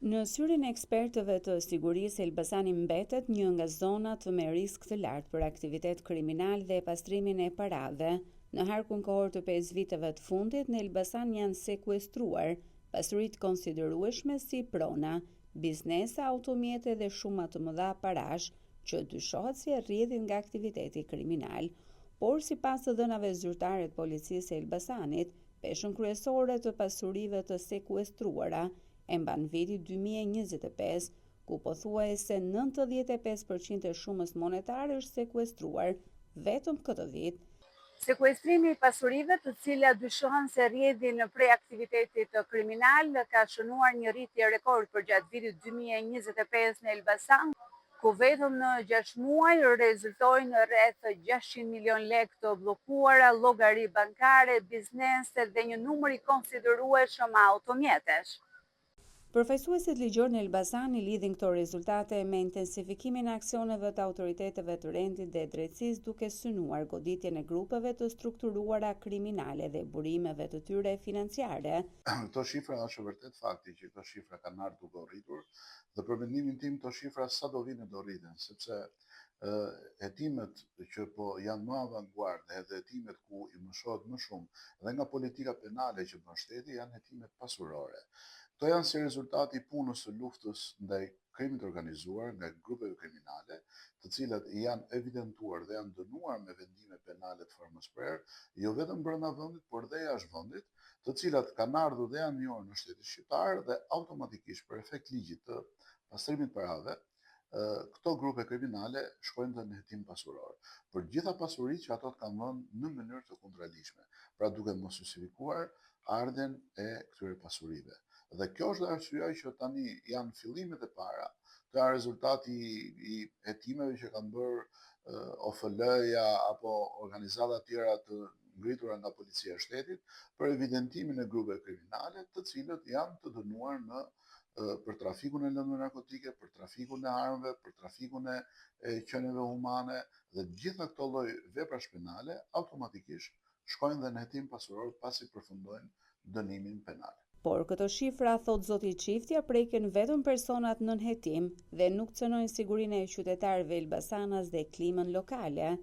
Në syrin e ekspertëve të sigurisë, Elbasani mbetet një nga zonat me risk të lartë për aktivitet kriminal dhe pastrimin e parave. Në harkun kohor të 5 viteve të fundit, në Elbasan janë sekuestruar pasuri të konsiderueshme si prona, biznese, automjete dhe shuma të mëdha parash që dyshohet se rrjedhin nga aktiviteti kriminal. Por sipas të dhënave zyrtare të policisë së Elbasanit, peshën kryesore të pasurive të sekuestruara e mban viti 2025, ku pothuajse 95% e shumës monetare është sekuestruar vetëm këtë vit. Sekuestrimi i pasurive të cilat dyshohen se rrjedhin prej aktivitetit kriminal ka shënuar një rritje rekord përgjatë vitit 2025 në Elbasan, ku vetëm në 6 muaj rezultojnë rreth 600 milion lekë të bllokuara, llogari bankare, biznese dhe një numër i konsiderueshëm automjetesh. Përfaqësuesit ligjor në Elbasan i lidhin këto rezultate me intensifikimin e aksioneve të autoriteteve të rendit dhe drejtësisë duke synuar goditjen e grupeve të strukturuara kriminale dhe burimeve të tyre financiare. Këto shifra është vërtet fakti që këto shifra kanë ardhur duke u rritur dhe për mendimin tim këto shifra sa do vinë do rriten, sepse hetimet që po janë më avanguard edhe hetimet ku i mëshohet më shumë dhe nga politika penale që bën shteti janë hetimet pasurore. Këto janë si rezultat i punës së luftës ndaj krimit organizuar, nga grupeve kriminale, të cilat janë evidentuar dhe janë dënuar me vendime penale të formës prerë, jo vetëm brenda vendit, por dhe jashtë vendit, të cilat kanë ardhur dhe janë njohur në shtetin shqiptar dhe automatikisht për efekt ligjit të pastrimit parave, këto grupe kriminale shkojnë dhe në hetim pasuror. Për gjitha pasuritë që ato të kanë vënë në mënyrë të kontraligjshme, pra duke mos justifikuar ardhjen e këtyre pasurive. Dhe kjo është arsyeja që tani janë fillimet e para, të janë rezultati i hetimeve që kanë bërë OFL-ja apo organizata tjera të ngritura nga policia e shtetit për evidentimin e grupeve kriminale, të cilët janë të dënuar në për trafikun e lëndëve narkotike, për trafikun e armëve, për trafikun e qenieve humane dhe të gjitha këto lloj veprash penale automatikisht shkojnë dhe në hetim pasuror pasi përfundojnë dënimin penal. Por këto shifra, thot zoti Çiftja, prekin vetëm personat nën hetim dhe nuk cënojnë sigurinë e qytetarëve elbasanas dhe klimën lokale.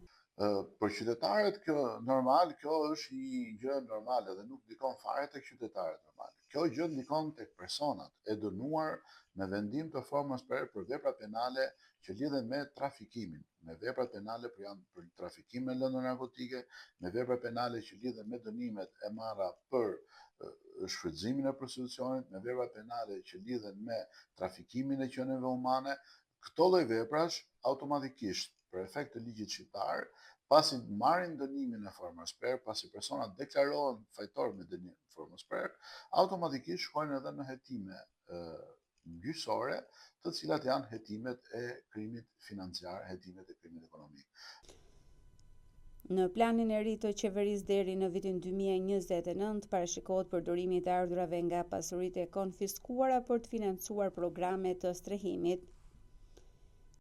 Për qytetarët kjo normal, kjo është një gjë normale dhe nuk ndikon fare tek qytetarët normal. Kjo gjë ndikon tek personat e dënuar me vendim të formës prerë për vepra penale që lidhen me trafikimin, me vepra penale për janë për trafikim me lëndë narkotike, me vepra penale që lidhen me dënimet e marra për shfrytëzimin e prostitucionit, me vepra penale që lidhen me trafikimin e qenieve humane. Këto lloj veprash automatikisht për efekt të ligjit shqiptar, pasi marrin dënimin e formës prerë, pasi personat deklarohen fajtor me dënim të formës prerë, automatikisht shkojnë edhe në hetime gjyqësore, të cilat janë hetimet e krimit financiar, hetimet e krimit ekonomik. Në planin e ri të qeverisë deri në vitin 2029 parashikohet përdorimi i të ardhurave nga pasuritë e konfiskuara për të financuar programe të strehimit.